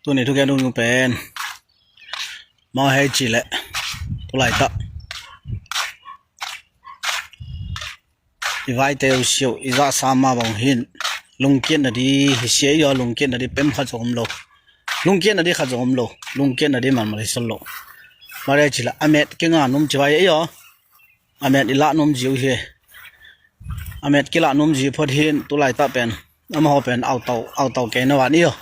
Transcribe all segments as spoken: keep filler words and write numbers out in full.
Tuni thugen dungdung pen mau hei ci leh, tulaitak i vaite uh siu i zahsa mah bang hin lungkiatna di hi sia i aw. Lungkiatna di pem khat zong om lo. Lungkiatna di khat zong om lo. Lungkiatna di malmal hi sal lo. Mare ci leh a met kinga num ci vai i aw. A met i lah num ziu hi. A met kilah num ziu phot hin tulaitak pen amaho pen autau autau kei na van i aw.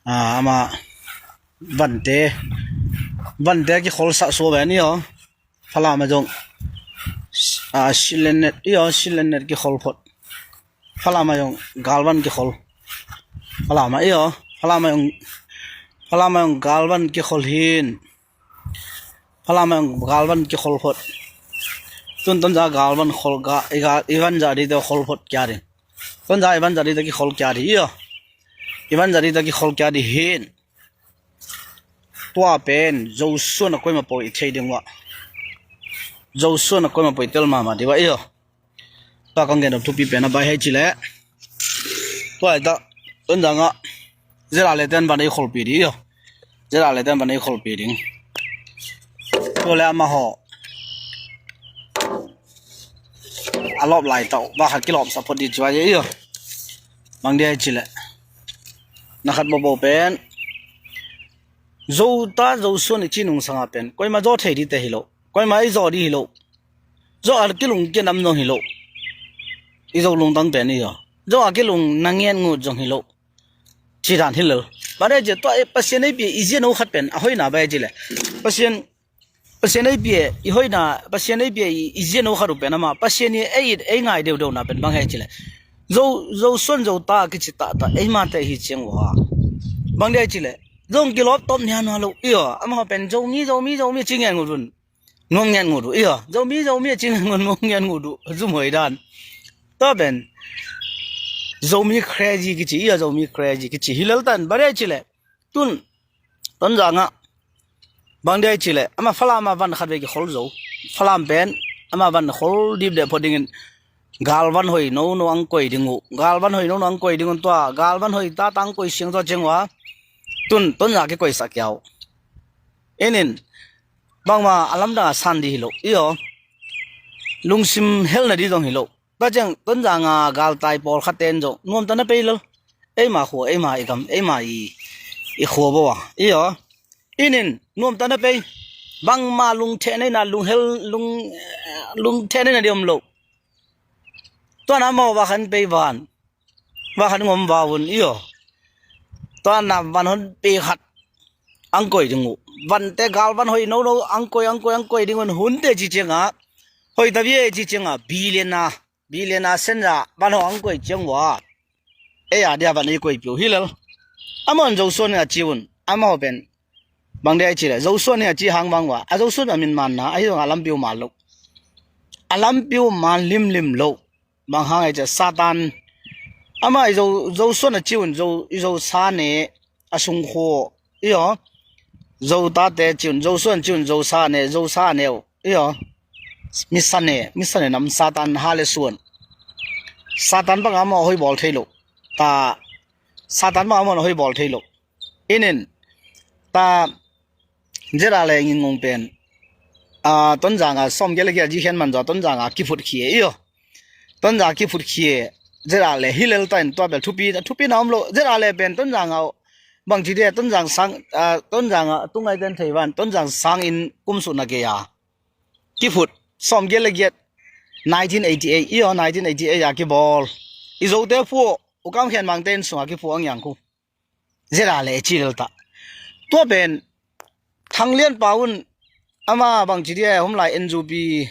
Ama vante vante kikhol sah sua ven i aw. Falam a zong silenet i aw, silenet kikhol phot. Falam a zong galvan kikhol. Falam a i aw. Falam a zong galvan kikhol hin. Falam a zong galvan kikhol phot. Tun Tonzang galvan khol ga i van zah dite khol phot kia ding. Tonzang i van zah dite kikhol kia ding i aw. I van zah dite kikhol kia ding hin. Tua pen Zosuan a koima poi i thei ding uh a, Zosuan a koima poi tel mahmah ding uh a i aw. Tua kong gen dom thupi pen a bai hei ci leh, tua i ta Tonzang ah zera le ten van ei kholpi ding i aw. Zera le ten van ei kholpi ding. Tua le amaho a lawp lai tau va khat kilawp sa phot di ci vai i aw. Bang dia hei ci leh, na khat bobo pen Zota Zosuan i ci nungsanga pen koima zaw thei dite hi lo. Koima i zaw di hi lo. Zaw a kilungkia nam zong hi lo. I zo lungtang pen i aw. Zaw a kilung na ngen ngut zong hi lo. Ci dan hi lo. Ba dai ci tua Pasian ei pia i zia no khat pen a hoina ba ci leh, Pasian Pasian ei pia i hoina, Pasian ei pia i zia no khat uh pen ama Pasian i ei it ei ngai deudeu na pen bang hei ci leh, Zo Zosuan Zota kici tahta ei mate hi ciang uh a. Bang dia ci leh, zong kilawp tawp nia nua lo i aw. Amaho pen Zomi Zomi Zomi ci ngen ngut un. Nuam ngen ngut uh i aw. Zomi Zomi ci ngen ngut, nuam ngen ngut uh. Zum hoi dan. Tua pen Zomi crazy kici i aw. Zomi crazy kici hi lel tan. Ba dia ci leh, tun Tonzang ah bang dia ci leh, ama Falam a van khat ve kikhol zo. Falam pen ama van khol dipdep phot dingin galvan hoi nono ang koi ding uh. Galvan hoi nono ang koi ding un tua galvan hoi tata ang koi siang tua ciang uh a. Tun Tonzang kikoisak kiau. Inin bangma a lamdang a san di hi lo i aw. Lungsim helna di zong hi lo. Tua ciang Tonzang a galtai pawlkhat ten zong nuamta na pei lel. Eima khua, eima i gam, eima i i khua bo a i aw. Inin nuamta na pei. Bangma lungtheh neina lunghel lung lungtheh neina di om lo. Tua na mau va khan pei van va khan ngom va un i aw. Tua na van hon pei khat ang koi ding uh. Vante galvan hoi nono ang koi ang koi ang koi ding un hunte ci cianga, hoi ta vie ci cianga, billion a billion a senza van ho ang koi ciang uh a. Ei a dia van ei koi piu hi lel. Amahon Zosuan hi a ci un. Amaho pen bang dia i ci leh Zosuan hi a ci hang bang uh a, a Zosuan a min manna ahi zong a lampi uh man lo. A lampi uh man limlim lo. Bang hang ei ci a Satan. Ama i Zo Zosuan a ci un, Zo i Zosa ne a sungkhua i aw. Zotate ci un, Zosuan ci un, Zosa ne, Zosa ne uh i aw. Misane, misane nam Satan ha le suan. Satan bang amah hoi bawl thei lo. Ta Satan bang amah hoi bawl thei lo. Inin ta zera le ngingngung pen a Tonzang a sawm gel a gel ji khen man zaw Tonzang a kiphut khie i aw. Tonzang kiphut khie zera le hi lel ta in tua bel thupi thupi na om lo. Zera le pen Tonzang a bang ci dia Tonzang sang a Tonzang a tungai ten thei van Tonzang sang in kumsuk na gei a kiphut sawm gel a giat nineteen eighty eight i aw. Nineteen eighty eight a kibawl i Zote phu u kam khen mang ten sung a kiphu ang yang khu. Zera le ci lel ta. Tua pen Thang Lian Pau un ama bang ci dia hom lai N U P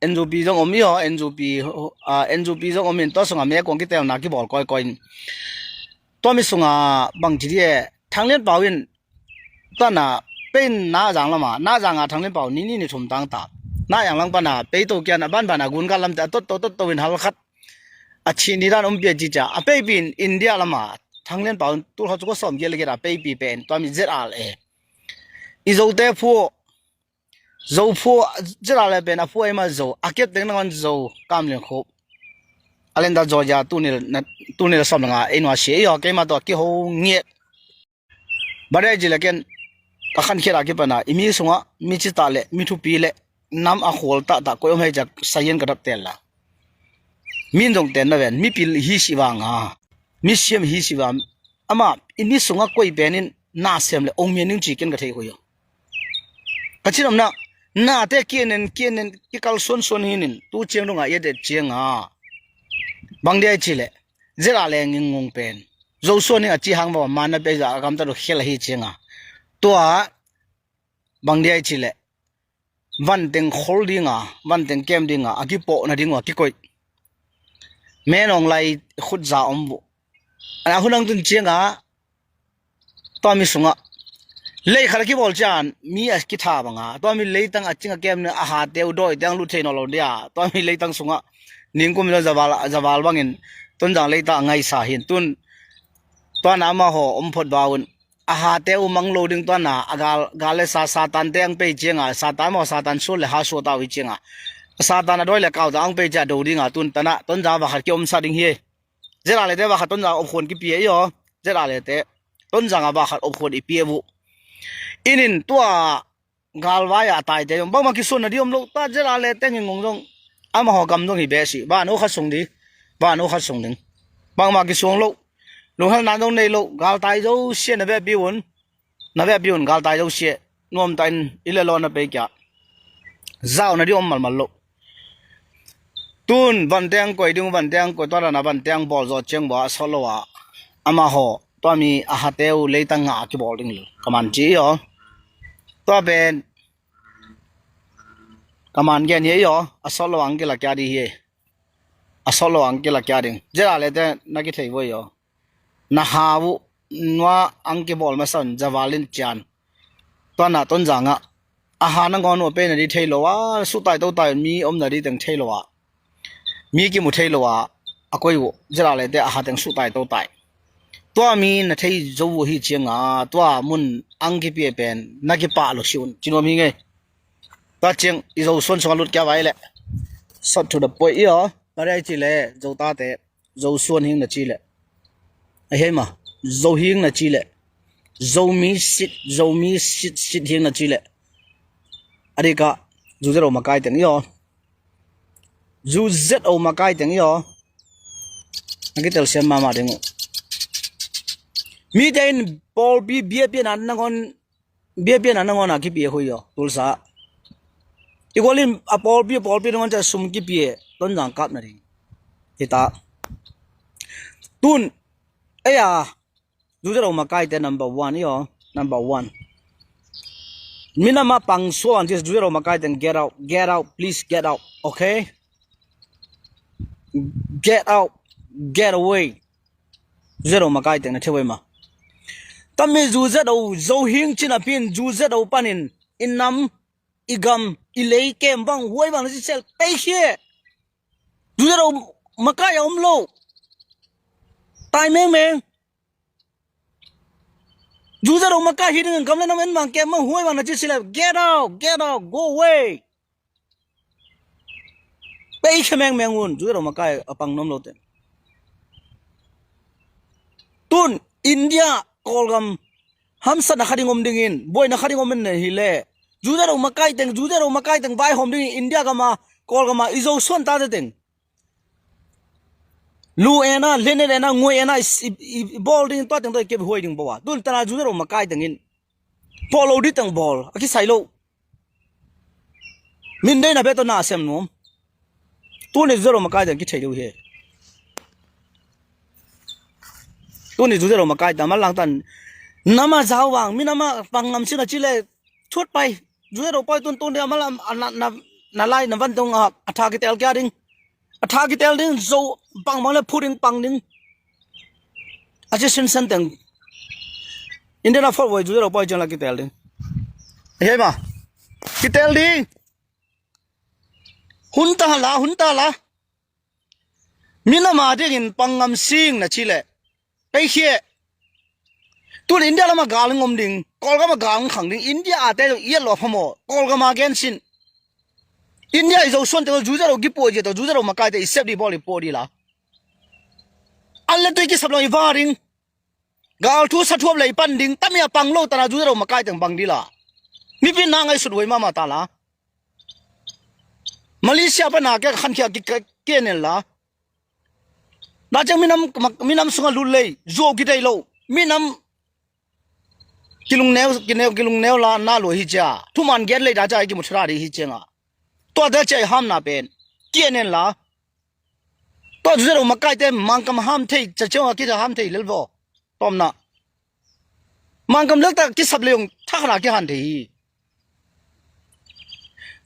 N U P zong om i aw. N U P N U P zong om in tua sunga me kuang kitelna kibawl koi koi in tua mi sunga bang ci dia Thang Lian Pau in tana pein na zang lama na zanga Thang Lian Pau ni ni ni thum tang ta na yang lang pana pei to kian a ban bana gun gal lamte a tot to tot to in hal khat a thi ni dan om pia ci ca a peipi in India lama Thang Lian Pau in tul khat cu ko sawm gel gel a peipi pen tua mi zet al e. I Zote phu Zo phu zet al e pen a phu eima Zo a kep teng nangon Zo kam lian khup a lenda Zo ja tunil na tunil sawm langa ei nua sia i aw. Keima tua kiho ngiat Bang hang hiam cih leh ken ka khankhiat a kipan a i mi sungah mi citah le mi thupi le nam a khual tahtah koi om hei ci-a sazian ka dap tel la. Min zong ten na ven, mipil hi si vang a, misiam hi si vang, amah i mi sungah koi pen in na sem le ong mian ding ci ken ka thei khui aw. Ka cin omna, nate kian en kian en kikal suansuan hi nin tu ciang dongah i et et cianga bang dia i cih leh, zera le ngingngong pen Zo suan hing a ci hang bawh a man na pia zah a gamtat uh khial ahi cianga, tua bang dia i cih leh vanteng khol dinga, vanteng kem dinga a kipawhna ding uh a kikoih menawng lai khutza om uh. A hun ang tun cianga tua mi sungah lei khat a kibawl cian mi a kitha banga tua mi leitang a cing a kem ni a hate uh dawite ang lut thei nawn lo dia. Tua mi leitang sungah ningkum zaval, zaval bangin Tonzang leitang a ngaisa hin tun tua na amahaw om phot ba un a hate uh mang lo ding tua na a gal, gal le sa, Satante ang pei cianga Satan maw Satan sual le ha suata uh hi cianga a Satan a dawi le kauta ang pei cia do dinga tun tana Tonzang a vakhat kiomsa ding hi. Zera lete vakhat Tonzang a opkhuan kipia i aw. Zera lete Tonzang a vakhat opkhuan i pia uh. Inin tua galvai a taite zong bangmah kisuan na di om lo ta, zera lete ngingong zong amahaw gam zong hi beh si. Van uh khat sung di, van uh khat sung ding. Bangmah kisuang lo, lunghelna zong nei lo, galtai zo sia na vehpi un, na vehpi un galtai zo sia. Nuamta in i le law na pei kia zau na di om malmal lo. Tun vanteng koi ding, vanteng koi tua dana vanteng bawl zawh ciang bua a sawt lo a amahaw tua mi a hate uh leitang ngah a kibawl ding lo ka man ci i aw. Tua pen ka man gen hi i aw. A sawt lo ang kila kia di hi. A sawt lo ang kila kia ding. Zera lete na kithei voi aw. Na ha uh nua ang kibawl masa un zaval in cian tua na Tonzang ah a ha nangawn uh a pei na di thei lo a, suhtai totai mi om na di teng thei lo a, mi kimu thei lo a, a koi uh zera lete a ha teng suhtai totai. Tua mi na thei zo uh hi cianga tua mun ang kipia pen na kipah lo si un ci nuam hi ngei. Tua ciang i Zo suan sungah lut kia vai leh sot thu da poi i aw. Bang dia i cih leh Zo tate Zo suan hing na ci leh, a hei ma, Zo hing na ci leh, Zomi sit, Zomi sit sit hing na ci leh, a dikah Zu Zet O makai teng i aw. Zu Zet O makai teng i aw. A kitel siam mahmah ding uh. Mite in pawlpi biapian a nangawn biapian a nangawn a kipia hui aw Tulsa. I gual in a pawlpi a pawlpi nangawn cia sum kipia Tonzang kap na ding hita. Tun ei a Zu Zet O makaite number one i aw, number one. Minam a pang suan cia Zu Zet O makaite, get out, get out, please get out, okay? Get out, get away. Zu Zet O makaite na thei wei ma. Tami Zu Zet O Zo hing cina pin Zu Zet O panin i nam i gam i lei kem bang huai bang na ci sel pei khie. Zu Zet O makai a om lo. Tai mengmeng. Zu Zet O makai hi ding gam le nam en bang kem bang huai bang na ci sel. Get out, get out, go away. Pei khia mengmeng un Zu Zet O makai a pang nuam lo ten. Tun India Kawlgam hamsatna kha ding om dingin buaina kha ding om in hi le Zu Zet O makai teng, Zu Zet O makai teng vaihawm dingin India gama Kawlgama i Zo suan tate teng lu ena, lenet ena, nguai ena i, i, i bawl ding tua teng tua i kep huai ding bawa. Tun tana Zu Zet O makai tengin bawl lo di teng bawl a kisai lo. Min deina bia tawh na sem nuam. Tuni Zu Zet O makai teng kithei deuh hi. Tuni Zu Zet O makai teng a malangtan nama zau vang mi nama pang ngam sina ci le thut pai. Zu Zet O pai tun tun dia malam na lai na van tong a tha kitel kia ding. A tha kitel ding Zo pang bang le phu ding pang ding. A ci sinsen teng India na fot voi Zu Zet O pai ciang la kitel ding. Hei ma kitel ding. Hun ta la, hun ta la. Minam a dingin pang ngam sing na ci le pei khie. Tun India lama gal ngom ding, Kawlgama gal khang ding, India a te zong iat lo phamo, Kawlgama gen sin. India i Zo suan te Zu Zet O gi puai zia to, Zu Zet O makai te i sep di bawl i puai di la. An le tui kisap lo i va ding. Gal thu sa thuap lei pan ding, tami a pang lo tana Zu Zero makai teng bang dila. Mipi na ngaihsut huai mahmah ta la. Malaysia pana ke khankhia ki, ki, ki nen la. Na ciang minam, minam sunga lut lei, zuau ki dei lo. Minam kilung neu, kineu, kilung neu la na lua hi cia. Thuman gen lei da cia i kimu thra di hi cianga. Tua da cia i ham na pen. Ki nen la. Tua Zu Zero makai te Mangkam ham thei, ca cianga ki ham thei lel vo. Tomna. Mangkam lel ta kisap leung, thakna ki han thei hi.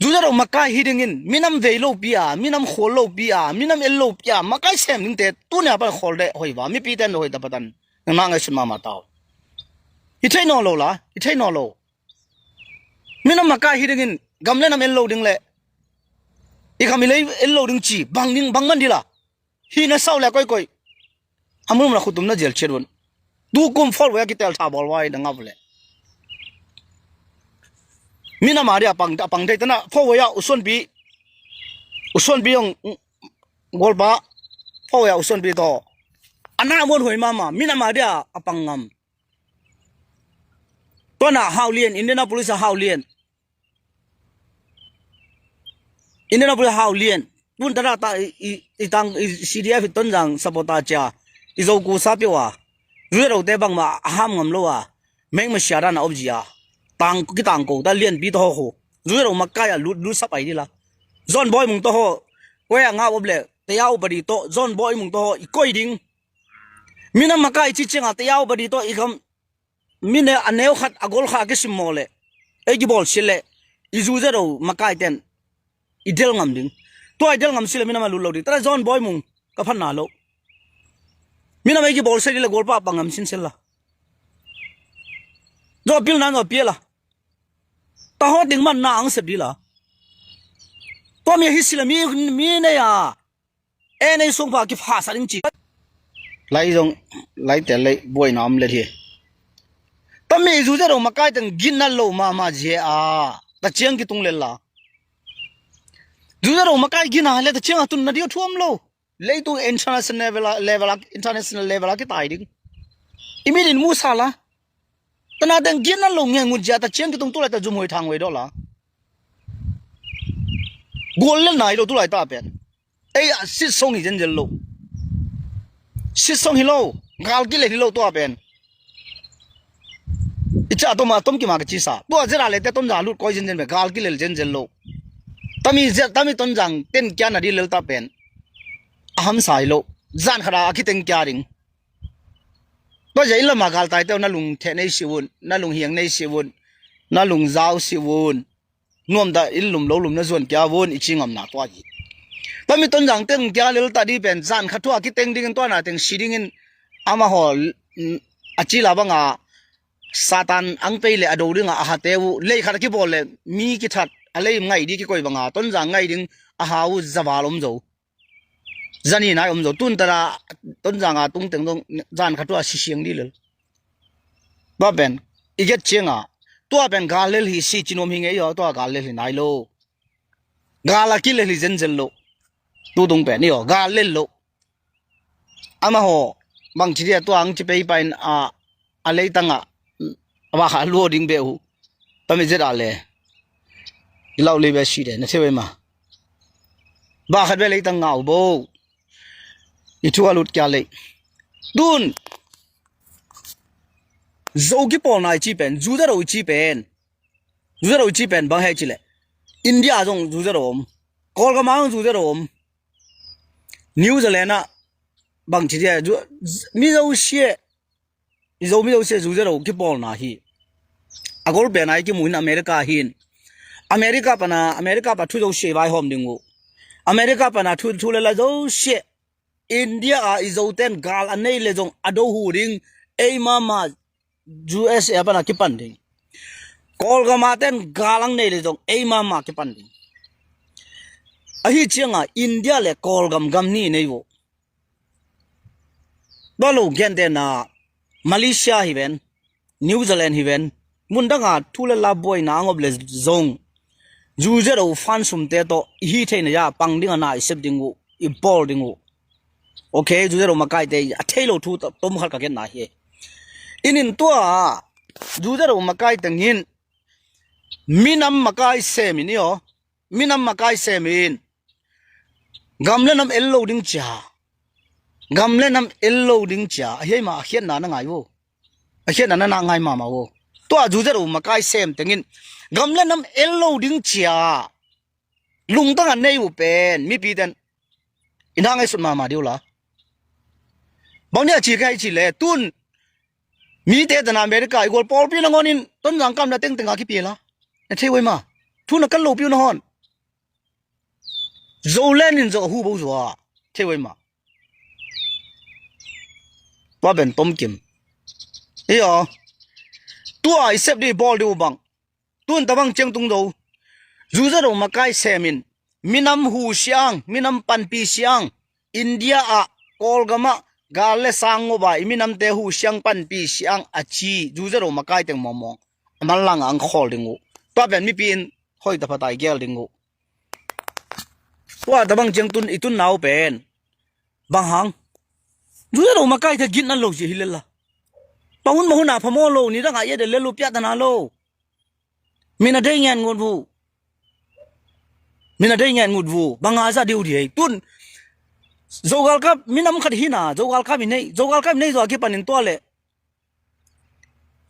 Zu Zero makai hi dingin, minam vei lo pi a, minam khol lo pi a, minam el lo pi a, makai sem ding te, tunia pan khol de, hoi va, mipi ten hoi ta patan, nang na ngaihsut mahmah tau. I thei nawn lo la, i thei nawn lo. Minam makai hi dingin, gam le nam el lo ding le, i gam i lei el lo ding ci, bang ding, bang man dila. Hi na sau le koikoi. A mun mun a khutum na zial ciat un. Tu kum forway a kitel tha bawl vai na ngap le. Minam a dia pang, a pang thei tana forway a usuanpi. Usuanpi ong golpa. Forway a usuanpi to. A na muan huai mahmah. Minam a dia a pang ngam. Tuana Hau Lian, Indianapolis a Hau Lian. Indianapolis Hau Lian. Tun tana ta i, i, i tang i C D F i Tonzang supporter cia. I Zoku sa piu a. Zu Zero te bangmah a ham ngam lo a. Meng ma sia dan a om zia. Tang, ki tang ko ta lianpi to ho ho. Zu Zero makai a lut, lut sap ai dila. Zon Boy Mung to ho. Koi a ngap op le. Te yau padi to. Zon Boy Mung to ho. I koi ding. Minam makai ci cianga te yau padi to. I kam Mine a neu khat a gol kha a kisim maw le. Ei kibawl si le. I Zu Zero makai ten. I del ngam ding. Tua i del ngam si le minam a lut lo ding. Tara Zon Boy Mung ka phan na lo. Minam ei kibawl si le golpa pang ngam sin sel la. Zo pil nan zo pia la. Ta ho ding man na ang sep di la. Tua mi hi si le mi, mi ne ya. E nei sungpa kipha sa ding ci. Lai zong, lai tel lei buaina om le hi. Tami Zu Zero makai teng gina lo mahmah zia a. Ta ciang kitung lel la. Zu Zero makai gina le ta ciang a tun na dio thuam lo. Leitung international level a, level a, international level a kitai ding. I mi din mu sa la. Tana teng gina lo nge ngut zia ta ciang kitung tu lai ta zum hoi thang hoi do la. Gual le nai lo tu lai ta pen. Ei a sit song hi zenzel lo. Sit song hi lo. Gal kilel hi lo tua pen. I ca tom a tom kima ka ci sa. Tua zera le te Tonzang lut koi zenzel pen. Gal kilel zenzel lo. Tami zia, tami Tonzang ten kia na di lel ta pen. A hamsa hi lo. Zan khara a kiteng kia ding. Tua zia in lama gal tai teu na lung theh nei si un. Na lung hiang nei si un. Na lung zau si un. Nuamta in lum lo lum na zuan kia vun i ci ngamna tua hi. Tami Tonzang teng kia lel ta di pen zan kha thua kiteng dingin tuana teng si dingin amaho, mm, a ci la banga Satan ang pei le a do dinga a hate uh lei khat a kibawl le mi kithat a lei ngai di kikoi banga Tonzang ngai ding a ha uh zaval om zo. Zani nai om zo tun tara Tonzang a tung teng dong zan kha thua si siang di lel. Tua pen i get cianga tua pen gal lel hi si cinuam hi ngei aw tua gal lel hi nai lo. Gal a kilel hi zenzel lo. Tu tung pen i aw gal lel lo. Amaho bang ci dia tua ang ci pei pain a, a leitanga a ba kha luo ding be uh. Tami zet a le i lau lei be si de na theu ema. Ba khat be leitang ngau bo. I thu a lut kia lei. Tun Zo kipawlna i ci pen, Zu Zero i ci pen, Zu Zero i ci pen bang hei ci le India zong Zu Zero om. Kawlgam ah zong Zu Zero om. New Zealand ah bang ci dia, Zu-, mi zo sia, i zo mi zo sia Zu Zero kipawlna hi. A gol pen a i kimu in America hin. America pana, America pa thu zo sia i vaihawm ding uh. America pana thu, thu le la zo sia. India a i zo ten gal a nei le zong a do hu ding, ei mama U S A pana kipan ding. Kawlgam a ten gal ang nei le zong ei mama kipan ding. Ahi cianga India le Kawlgam gam ni nei vo. Tua lo gentena Malaysia hi ven, New Zealand hi ven, mundanga thu le la buaina ang op le zong Zu Zero fan sumte tawh i hi theina ya pang dinga na i sep ding uh, i bawl ding uh. Ok, Zu Zero makaite a thei lo thu tom khat ka genna hi. Inn in tua, Zu Zet O makai tengin, minam makai sem in i aw, minam makai sem in, gam le nam el lo ding cia, gam le nam el lo ding cia, a hei ma a khiatna na ngai vo, a khiatna na na ngai mama vo. Tua Zu Zet O makai sem tengin, gam le nam el lo ding cia, lungtang a nei uh pen mipi ten i na ngaihsut mama diu la. Bang ni a ci ka hei ci le tun mite tana America i gual pawlpi na ngonin Tonzang kamna tengteng a kipi la. Na thei uai ma. Thu na kal lopi uh na hon. Zoland in zo a hu bo zua. Thei uai ma. Tua ben tom kim. Iyo. Tua i sep di bawl di uh bang. Tun tabang ciang tung zo. Zu Zet O makai sem in, minam hu siang, minam panpi siang, India ah, Kawlgam ah, gal le sang ngop a i minamte hu siang panpi siang a ci, Zu Zet O makai teng mawngmawng a manlang a ang khawl ding uh. Tua pen mipi in hoih ta phatai gel ding uh. Tua tabang ciang tun i tun nau pen bang hang? Zu Zet O makai te gitna lo ci hi lel la. Pahun mahun a phamaw lo, ni dang a i a del le lo piahtana lo. Min a dei ngen ngut vu. Min a dei ngen ngut vu. Bang a za diu di hei. Tun Zogalkap minam khat hina, Zogalkap i nei, Zogalkap i nei zo a kipanin tua le.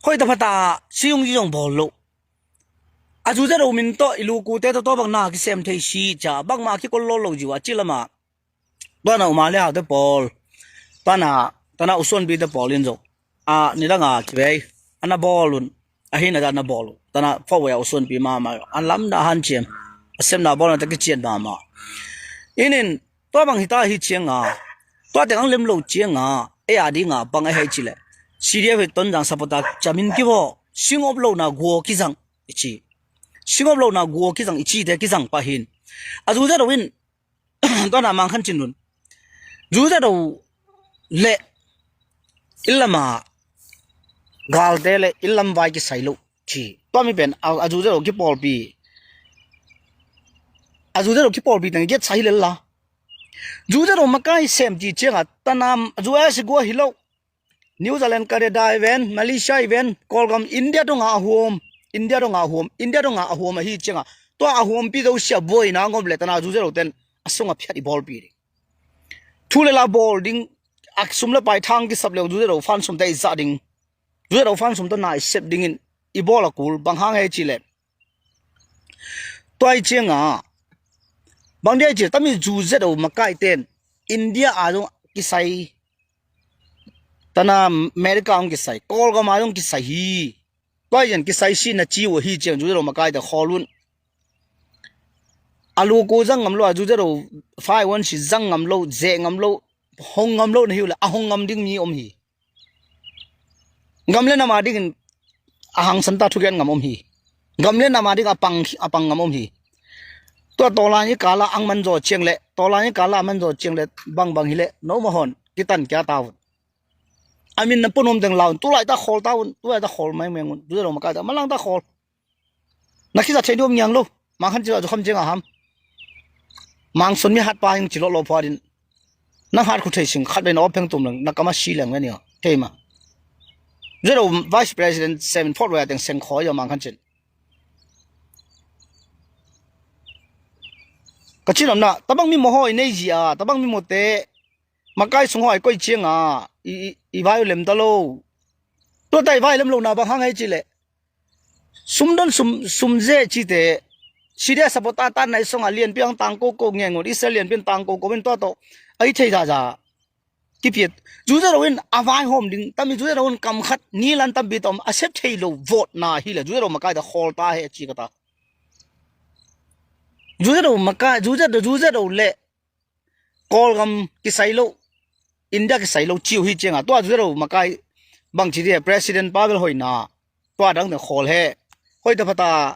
Hoih ta phata siung zi zong bawl lo. A Zu Zet O min tawh i lukute tawh tawh bang na kisem thei si cia, bangma a kikol lo lo ziu a ci lama. Tuana uma le haute pawl, tana, tana usuanpite pawl in zong a nidanga kivei ana bawl un. Ahi na dana bawl uh, tana fawh a usuanpi mama a lamna hanciam, a semna bawlna ta kician mama. Inin tua bang hita hi cianga, tua teng ang lem lo cianga, ei a dinga bang a hei cile, C D F hi Tonzang sapota camin kivaw, singop lona guaw kizang i ci. Singop lona guaw kizang i cite kizang pahin. A Zu Zet O in tuana Mang Khan Cin un, Zu Zet O le inn lama galte le inn lam vai kisai lo ci. Tua mi pen a, a Zu Zet O kipawlpi, a Zu Zet O kipawlpi teng i giat sa hi lel la. Zu Zet O makai sem ci cianga tanam a Zu a si gua hi lo. New Zealand, Canada i ven, Malaysia i ven, Kawlgam, India donga a huam, India donga a huam, India donga a huam ahi cianga, tua a huampi zo sia buaina ngom le tana Zu Zet O ten a sunga phiat i bawlpi ding. Thu le la bawl ding, a sum le pai thang kisap le Zu Zet O fan sum te i zah ding. Zu Zet O fan sum tana i sep dingin i bawl a kul, bang hang hei cile. Tua i cianga, bang dia i cile, tami Zu Zet O makai ten, India a zong kisai, tana America a zong kisai, Kawlgam a zong kisai hi. Tua i cian kisai si na ci uh ahi ciang Zu Zet O makai te khawl un. A luku zang ngam lo, a Zu Zet O fai wan si zang ngam lo, zeh ngam lo, hong ngam lo na hi uh le, a hong ngam ding mi om hi. Gam le nam a dingin a hangsan ta thugen ngam om hi. Gam le nam a ding a pang, a pang ngam om hi. Tua tawlan i kala ang man zaw ciang le, tawlan i kala a man zaw ciang le, bang bang hi le, no ma hon, kitan kia ta un. A min na pun om teng laun, tulai ta khawl ta un, tulai ta khawl mai meng un, Zu Zet O makai ta, malang ta khawl. Na khisa thei ni om ngiang lo. Mang Khan Cin a zu kham ciang a ham. Mang Son mi hat pa hing ci lo lo phuat in. Nang hat khu thei sing khat ve na op pheng tum leng, na kama si leng ve ni aw. Thei ma. Zu Zet O Vice President seven Fort Waya teng seng khawi aw Mang Khan Cin. Ka cin om na, tabang mi mo hawi nei zi a, tabang mi mo te, makai sung hawi koi ciang a, i, i, i vai u lem ta lo. Tua ta i vai lem lo na bang hang hei cile. Sum don sum, sum ze cite. Siria sapota tan nai songa lianpi ang tang ko ko nge ngun. Israel lianpi ang tang ko ko min tua to. Ai thei za za. Kipiat. Zu Zet O in a vai hom ding. Tami Zu Zet O in kam khat. Ni lan tampi tom. A sep thei lo vote na hi le. Zu Zet O makai ta khol ta he ci ka ta. Zu Zet O makai. Zu Zet O, Zu Zet O le. Kawlgam kisai lo, India kisai lo, ciu hi cianga, tua Zu Zet O makai bang ci dia, President Pavel hoina, tua dang te khawl he, hoi ta phata,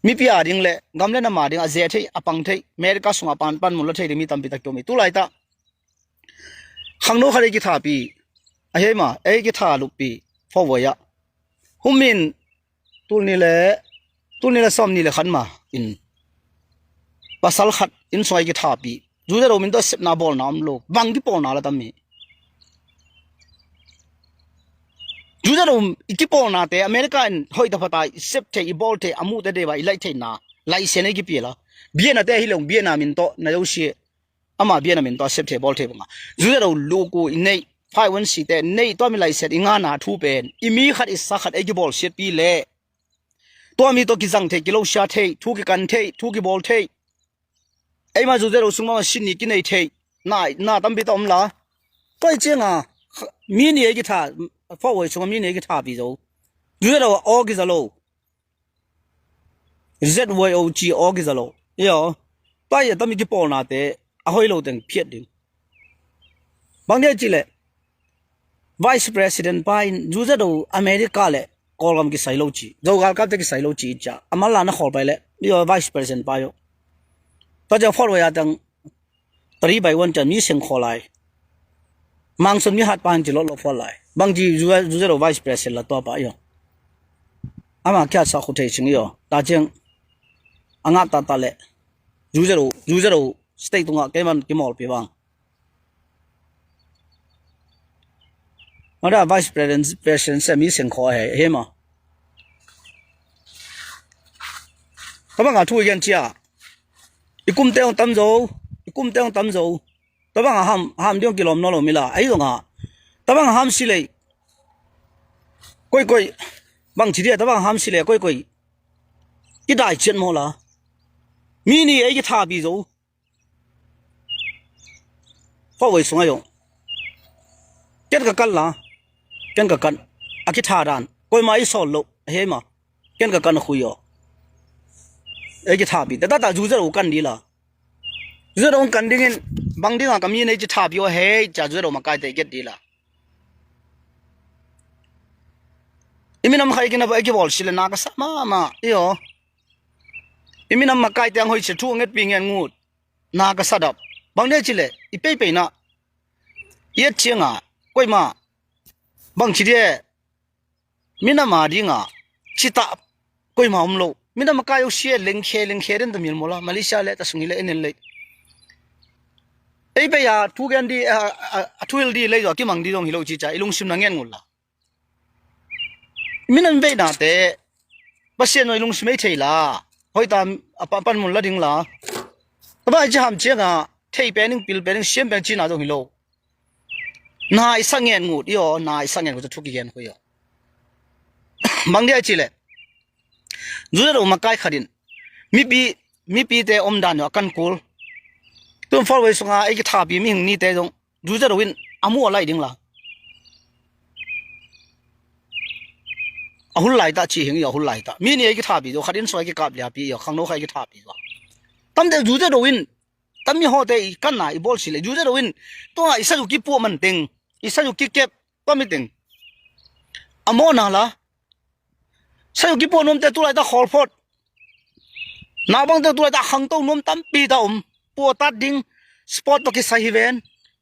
mipi a ding le, gam le nam a ding, a ze thei, a pang thei, America sunga pan, pan mun la thei ding mi tampi tak kiom hi, tu lai ta. Khangno khat ei kithapi, a hei ma, ei kitha lupi, fo voi a. Humin, Tul ni le, tul ni le sawm ni le khan ma in. Pasal khat in soi kithapi. Zu Zet O min to sepna bawlna om lo. Bang kipawlna la tam mi. Zu Zet O i kipawlnate America in hoih taphata i sep thei, i bawl thei, a muhte deba i laih theihna laisen ei kipia la. Bianate hi leng biana min tawh na zosia, ama biana min tawh a sep thei, bawl thei banga Zu Zet O luku i neih, five one C te neih, tua mi laisen i ngana thu pen i mi khat i sa khat ei kibawlsiatpi leh tua mi tawh kizang thei, kilosia thei, thu kikan thei, thu kibawl thei. Eima Zu Zet O sung mama sin ni kinei thei. Na, na tampi ta om la. Tua i cianga mi ni ei kitha, fawh huai sunga mi ni ei kithapi zo. Zu Zet O aw kiza lo. Z Y O G aw kiza lo. Iyo. Tua i a tami kipawlnate a hoi lo teng phiat ding. Bang dia ci le Vice President pa in Zu Zet O America le Kawlgam kisai lo ci, Zo galkapte kisai lo ci i cia a manla na khawl pai le, iyo, Vice President pa iyo. Tua cia fawh huai a tang three by one cia mi seng khawl lai. Mangson mi hat pa in ci lot lo fawh lai. Bang ci Zu, Zu Zet O Vice President la tua pa iyo. Ama kia sa khu thei sing iyo. Ta ciang a ngah ta ta le Zu Zet O, Zu Zet O state tunga keiman kimawlpi bang. Mada Vice President, President se mi seng khaw he, he ma. Tabang a thu i gen cia. I kumte hong tam zo, i kumte hong tam zo. Tabang a ham, ham diong kilawm naw lo mila. Ahi zong a. Tabang a ham si lei. Koi koi. Bang ci dia tabang a ham si lei koi koi. I dai ciat maw la. Mi ni ei kithapi zo. Fawh huai sung a zong. Ken ka kan la. Ken ka kan. A kitha dan. Koi ma i sawl lo. He ma. Ken ka kan a khui aw. Ei kithapi. Tata Zu Zet O kan di la. Zu Zet O kan dingin. Bang dinga ka mi nei kithapi aw hei. Cia Zu Zet O makaite i get di la. I minam khai kina ba ei kibawl si le na ka sa mama. Iyo. I minam makaite ang hoi cia thu ngetpi ngen ngut. Na ka sadap. Bang dia ci le, i peipeina. I et cianga, koi ma. Bang ci dia, minam a dinga. Cita, koi ma om lo. Minam a kai o sia lengkhe, lengkhe den ta mil mola. Malaysia le, ta sung hi le, enen le. Ei pei a, thu gen di, a, a, a thu hil di le, zo, kimang di dong hi lo ci ca, i lungsim na ngen ngul la. Minam veina te Pasian noi lungsim ei thei la. Hoi ta a pa-, pan mun la ding la. Taba i ci ham cianga thei pening, pil pening, siam peng cina dong hi lo. Na i sa ngen ngut i aw, na i sa ngen ngut thu ki gen khui aw. Bang dia i ci le. Zu Zet O makai khatin. Mipi, mipi te om dan yo a kan kul. Tun fawh huai sunga ei kithapi mihing ni te dong. Zu Zet O in a mu a lai ding la. A hul lai ta ci hing i a hul lai ta. Mi ni ei kithapi zo, khat in sua ei kikap liapi i a, khangno kha ei kithapi zo. Tamte Zu Zet O in, tam mi hawte i kanna i bawl si le. Zu Zet O in, tua i sa zu kipuah man teng, i sa zu kikep, tua mi teng. A mawna la. Sa zu kipuah nuamte tu lai ta khawl phot. Naubangte tu lai ta khangto nuam tampi ta om. Puah tat ding, sport to kisai hi ven.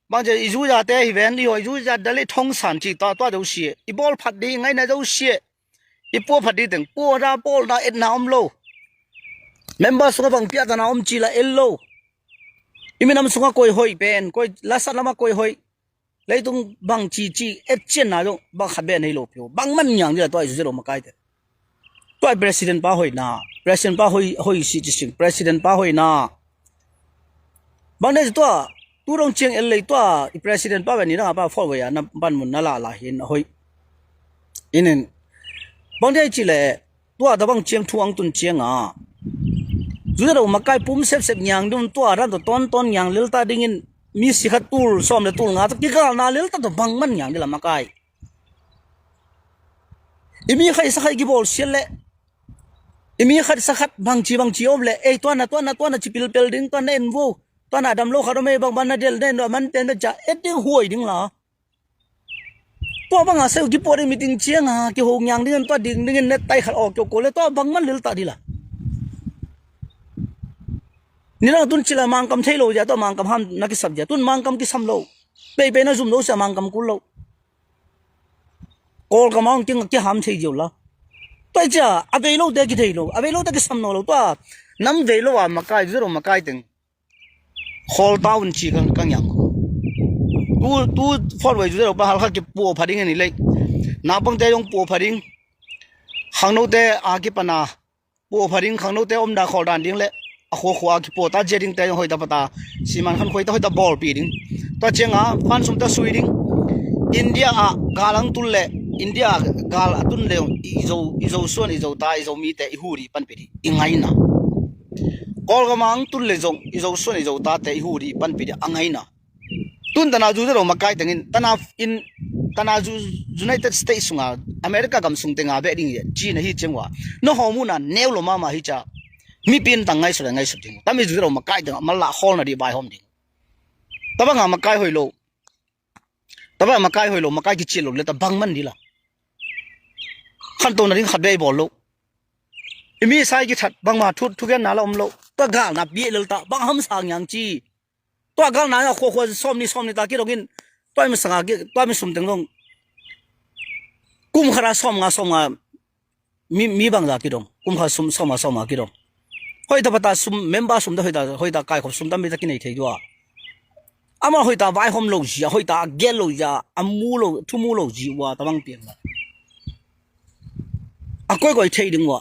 Bang cia i zuzate hi ven, i hawi zuzat dal i thong san ci ta tua deuh si. I bawl phat ding, ngaina deuh si. I puah phat ding teng, puah da, bawl da, etna om lo. Member sunga bang piahtana om ci la el lo. I minam sunga koi hoih pen, koi lasat lama koi hoih. Leitung bang ci ci et cianna zong bang khat beh nei lo pio. Bang man niang dila tua i Zu Zet O makaite. Tua i president pa hoihna. President pa hoih, hoih si ci sing. President pa hoihna. Bang dei tua, tu dong ciang el lei tua i president pa beh ni dang a pa fawh vei a na ban mun na la la hin a hoih. Inin. Bang dei ci le, tua tabang ciang thu ang tun cianga. Zu Zet O makai pum sepsep niang dun tua dan to ton ton niang lel ta dingin mi si khat tul sawm le tul nga to kigalna lel ta to bang man niang dila makai. I mi khat i sa khat i kibawl siat le. I mi khat i sa khat bang ci bang ci om le. Ei tuanna, tuanna, tuanna ci pilpel ding, tuanna en vo. Tuanna dam lo khat om ei bang ban na del na en lo man pen na ca. Et ding huai ding la. Tua banga sa uh kipuah ding meeting cianga kiho ngiang dingin tua ding dingin net tai khat aw kiho ko le tua bang man lil ta dila. Nidang tun cila Mangkam thei lo zia tua Mangkam ham na kisap zia tun Mangkam kisam lo. Peipei na zum lo sia Mangkam kul lo. Kawlkam a hong kiham thei ziau la. Tua i cia a vei lote kithei lo, a vei lote kisam naw lo tua. Nam vei lo a makai, Zu Zet O makai teng. Khawl ta un ci ka, ka ngiang. Tu, tu fawh vei Zu Zet O pa hal kha kipuah pha ding a ni lei. Naupangte zong puapha ding, khangnote a kipana puapha ding, khangnote omdan khawldan ding le a khuakhua a kipuata zia dingte zong hoih taphata siman khankhuai ta hoih ta bawlpi ding. Tua cianga pansumte sui ding. India ah gal ang tun le, India ah gal a tun le i Zo, i Zo suan, i Zo ta, i Zo mite i hu dih panpih dih i ngaina. Kawlgam ang tun le zong i Zo suan, i Zo tate i hu dih panpih dih a ngaina. Tun tana zuzero makai tengin tana in tana zu United States sunga, America gam sung tenga beh ding hi, China hi ciang ua, no hawmuna neu lo mama hi cia. Mipi in tang ngaisut le ngaisut ding. Tami zuzero makai tenga mala hawlna dih baihawm ding. Tabanga makai hoih lo. Tabanga makai hoih lo, makai kicil lo le tabang man dih la. Khanto na ding khat beh i bawl lo. I mi sai kithat bangma thu, thugenna la om lo. Tua galna bia lel ta bang hamsa ngiang ci. Tua galna a khuakhua sawm ni sawm ni ta kidongin, tua i masanga ki, tua mi sum teng dong. Kum khara sawm nga sawm nga mi, mi bangza kidong. Kum khara sum sawm nga sawm nga kidong. Hoih taphata sum, member sum ta hoih ta, hoih ta kaikhop sum tampi ta kinei thei dua. Ama hoih ta vaihawm lo zia, hoih ta a gel lo zia, a mu lo, thu mu lo zi ua tabang piang la. A koikoi thei ding ua.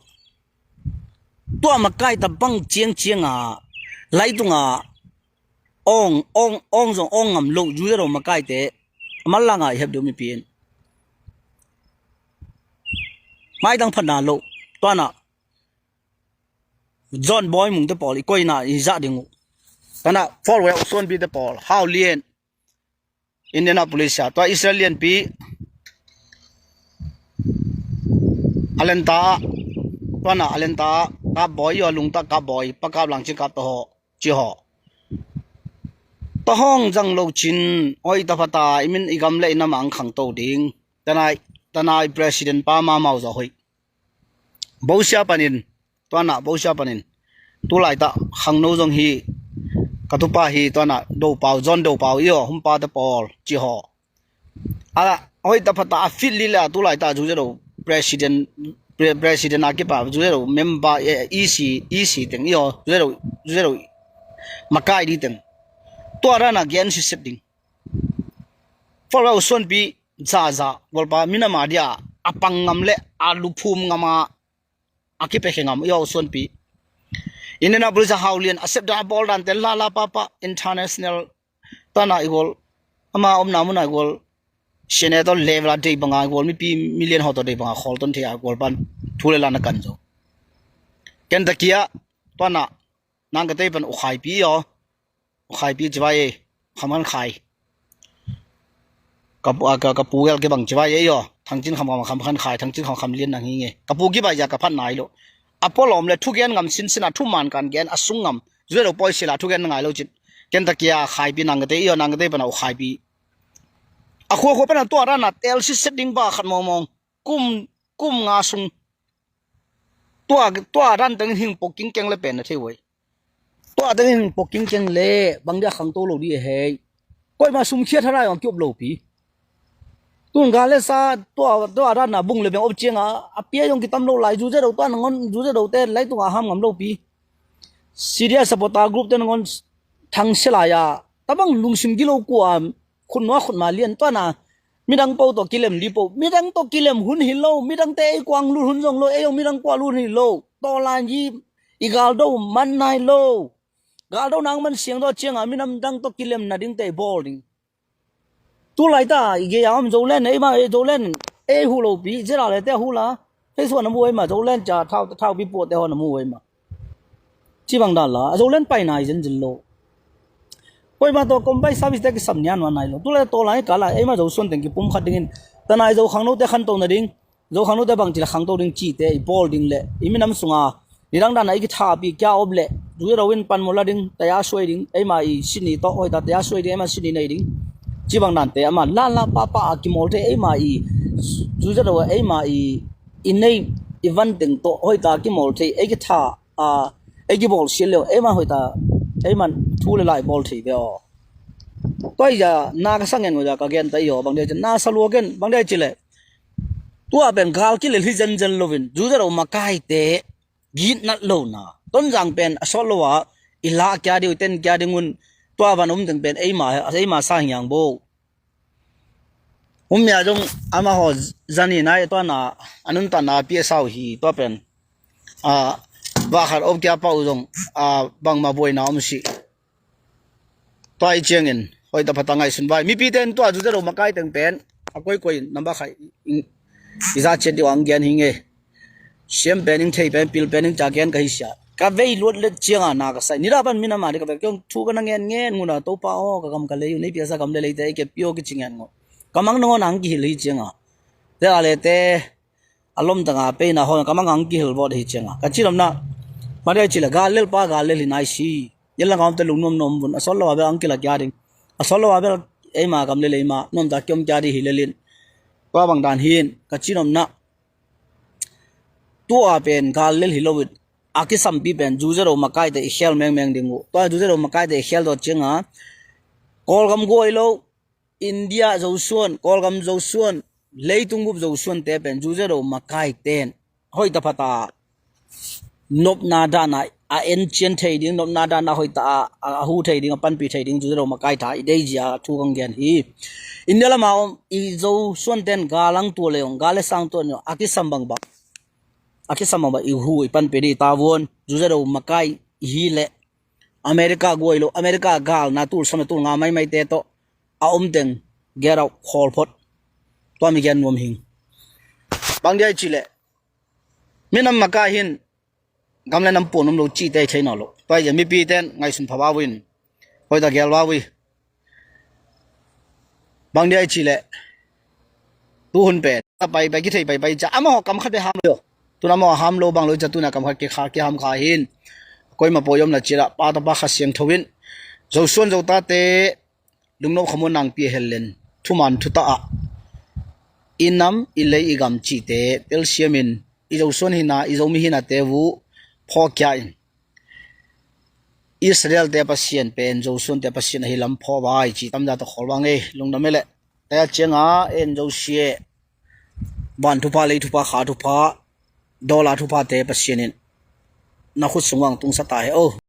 Tua makai tabang ciangcianga laitunga ong, ong, ong zong ong ngam lo, zuzero makaite a manlanga i hep deuh mipi in. Maidang phatna lo, tuana John Boy Mungte pawl i koina i zah ding uh. Tana Forway Suanpite pawl, Hau Lian, Indianapolis a, tua Israel lianpi a lenta ah, tuana a lenta ah kapbawi, i aw lungta kapbawi, pakap langcin kap tahaw, cihaw. Tahawng zang lo cin, oi taphata, i min i gam le i namang khangto ding. Tanai, tanai president pa mamau zaw hoih. Bosia panin, tuana bosia panin. Tulaita khangno zong hi, ka tupa hi, tuana dopau, zon dopau, i aw, humpate pawl, cihaw. A, hoih taphata a fit li le a tulaita zuzero president, pre-, president a kipa zuzero member, eh, E C, E C teng i aw, zuzero, zuzero makai di teng. Tua dana gen siset ding. Forway Suanpi zaza, golpa minama dia a pang ngam le a luphum ngama a kipekhe ngam i aw Suanpi. Indianapolis a Hau Lian a sepda a bawl dante lala papa international tana i gol, ama omna muna i gol, senator level a dei banga i gol, mipi milian hoto dei banga khol ton thei a gol pan thu le lana kan zo. Kentucky a tuana nang ka tei pan u khaipi i aw. Khaipi civai e, kham khan khai. Ka pu, a, ka, ka pu gel ke bang civai e i aw. Thangcin kham kham kham khan khai, thangcin kham kham lian nang hi nge. Ka pu kibai ya ka phat nai lo. A polom le thugen ngam sinsin a thuman kan gen a sung ngam. Zue lo poi sila thugen na ngai lo cin. Kentucky a khaipi nang ka te i aw, nang ka te pana u khaipi. A khua khua pana tua rana tel siset ding ba khat mawngmawng. Kum, kum nga sung. Tua, tua dan tengin hing pok kingkeng le pen na thei uai. Tua tengin hing pok kingkeng le bang dia khangto lo di e hei. Koima sum khiat harai ong kiop lo pi. Tun ga le sa tua, tua dan na bung le beng op cianga a pia yong kitam lo lai, zuzia do tua nangon, zuzia do te lai tunga ham ngam lo pi. Sidia supporter group te nangon thang se lai a tabang lungsim gilo kua khut nua khut ma lian tua na midang po to kilem li po, midang to kilem hun hi lo, midang te ei kuang lut hun zong lo, ei ong midang kua lut hi lo. To lan yi i galdo man nai lo. Galdo nang man siang do cianga minam dang to kilem na ding te bol ding. Tu lai ta i ge ya om zo len ei ma ei zo len ei hu lo pi zera le te hu la. Hei suan na mu ei ma zo len ca thau thau pi po te ho na mu ei ma. Ci bang dan la a zo len pai nai zen zen lo. Koima to kombai service te kisam nian wan nai lo. Tu lai to lai ka la ei ma zo suan teng ki pum khat dingin tanai zo khang no te khan to na ding. Zo khang no te bang ci la khang to ding ci te i bol ding le i minam sunga nidang dan a i kitha pi kia op le zuzia do in pan mo la ding taya suai ding ei ma i sini to hoi ta taya suai ding ei ma sini nei ding. Ci bang dan te ama la la pa pa a kimol te ei ma i zuzia do ei ma i i nei i van teng to hoi ta kimol te ei kitha a ei kibol sia leo ei man hoi ta ei man thu le lai bol thei ve aw. Toi ja na ka sangen ngo ja ka gen ta i aw bang dia na sa lua gen bang dia ci le. Tua pen gal kilel hi zen zen lovin zuzia do makai te git nat lo na. Tonzang pen a sawt lo a i la kia ding i ten kia ding un tua van um teng pen ei ma ei ma sa hiang bo. Hum mia zong amaho zani nai tua na anun ta na pia sau hi tua pen. A, vakhat op kia pau zong a, bangma buai na om si. Tua i ciangin hoi ta phata ngaihsun vai. Mipi ten tua zu zero makai teng pen a koi koi namba khai i za ciat diu ang gian hi nge. Siam pen ing thei pen pil pen ing ca gen ka hi sia. Ka vei luat let cianga na ka sai. Nira pan minama di ka vek kiong thu ka na ngen ngen nguna Topa aw ka gam ka lei u nei piasa gam le leite ei ke pio ki ci ngen ngo. Ka mang nango nang ki hil hi cianga. Te a le te a lom tanga peina hon ka mang ang ki hil vot hi cianga. Ka ci lom na. Ma dei ci le gal lel pa gal lel hi nai si. Yel la ngam te lung nom nom bun. A sol lo a bel ang ki la kia ding. A sol lo a bel ei ma gam le lei ma nom ta kiom kia di hi lelin. Tua bang dan hin ka ci lom na. Tua pen gal lel hi lo it a kisampi pen zu zero makai te i khel mengmeng ding uh. Tua zu zero makai te i khel dot cianga Kawlgam guai lo India Zosuan, Kawlgam Zosuan, leitung bup Zosuan te pen zu zero makai ten hoi ta phata nopna dana a en cian thei ding, nopna dana hoi ta a, a hu thei ding, a panpi thei ding zu zero makai ta i dei zia thu kang gen hi. India lama om i Zosuan ten galang tua le ong gale sang tua ni a kisam bang bang. A kisam bang bang i hu i panpi di ta vuan zu zero makai i hi le America guai lo, America gal na tul sam na tul nga mai mai te to a om teng gerau khol phot. Tua mi gen nuam hing. Bang dia i ci le minam makai hin gam le nam puan um lo ci te thei no lo. Tua i mipi ten ngaihsun pha vavin hoi ta gel vavi. Bang dia i ci le tu hun pen a pai pai ki thei pai pai ca amaho kam khat be ham lo. Tun amaho ham lo bang lo ca tuna kam khat ki kha ki ham kha hin. Koima po yom na ci la pa ta pa kha siang tho in. Zosuan zo ta te lungnop khamuan nang pi hel len thuman thu ta a i nam i lei i gam ci te tel siam in i Zosuan hina i Zomi hina te vu pho kia in. Israel te Pasian pen Zosuan te Pasian ahi lam pho vai ci tamza ta khol vang e lungdam e le. Taya cianga en Zosie van thupha lei thupha kha thupha dola thupha te Pasian in na khut sung vang tung sa ta he o.